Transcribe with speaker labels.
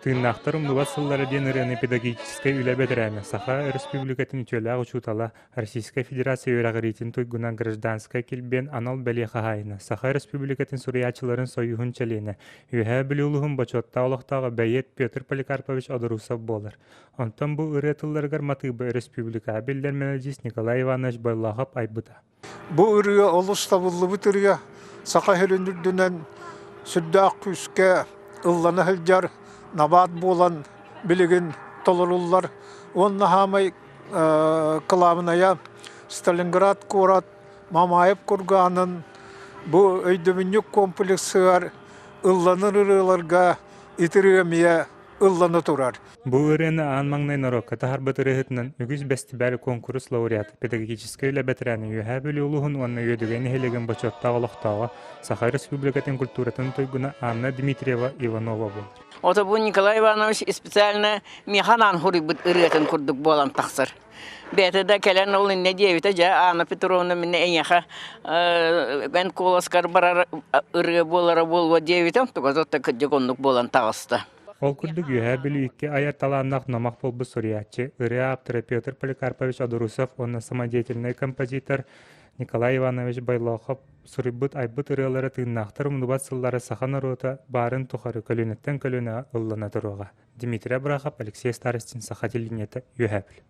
Speaker 1: Тыыннаахтар умнубат сыллара диэн ырыаны педагогическай үлэ бэтэрээнэ, Саха Өрөспүүбүлүкэтин үтүөлээх учуутала, Российскай Федерация үөрэҕириитин туйгуна гражданскай килбиэн анал бэлиэ хаһаайына, Саха Өрөспүүбүлүкэтин суруйааччыларын сойууһун чилиэнэ, Үөһээ Бүлүү улууһун бочуоттаах олохтооҕо бэйиэт Петр Поликарпович Одорусов буолар. Онтон бу ырыа тылларыгар матыыбы өрөспүүбүлүкэҕэ биллэр мелодист Николай Иванович Бойлоохоп айбыта.
Speaker 2: Бу ырыа олус табыллыбыт ырыа, саха сирин үрдүнэн сүрдээх күүскэ ыллана сылдьар набаат буолан билигин толоруллар уонна саамай кылаабынайа Сталинград куорат Мамаев кургаанын бу өйдөбүнньүк комплексыгар ылланар ырыаларга ити ырыа эмиэ ыллана турар.
Speaker 1: Бу ырыаны аан маҥнай норуокка таһаарбыт ырыаһытынан үгүс бэстибээл куонкурус лауреата, педагогическай үлэ бэтэрээнэ Үөһээ Бүлүү улууһун уонна Үөдүгэй нэһилиэгин бочуоттаах олохтооҕо, Саха Республикатын культуратын туйгуна Анна Дмитриева Иванова буолар.
Speaker 3: Ото бу Николай Иванович специально миэхэ анаан суруйбут ырыатын курдук буолан тахсар. Бэйэтэ да кэлэн ол иннэ диэбитэ дьэ Анна Петровна минэ эйиэхэ эн куоласкар барар ырыа буолара буолуо диэбитэ туга кырдьык оннук буолан таҕыста.
Speaker 1: Ол курдук Үөһээ Бүлүү икки айар талааннаах номох буолбут суруйааччы, ырыа ааптара Петр Поликарпович Одорусов уонна самодеятельнай композитор Николай Иванович Бойлохов суруйбут айбыт ырыалара тыыннаахтар умнубат сыллара саха норуота баарын тухары көлүөнэттэн көлүөнэҕэ ыллана туруоҕа. Дмитрий Абрахов, Алексей Старостин, Саха телевидениета, Үөһээ Бүлүү.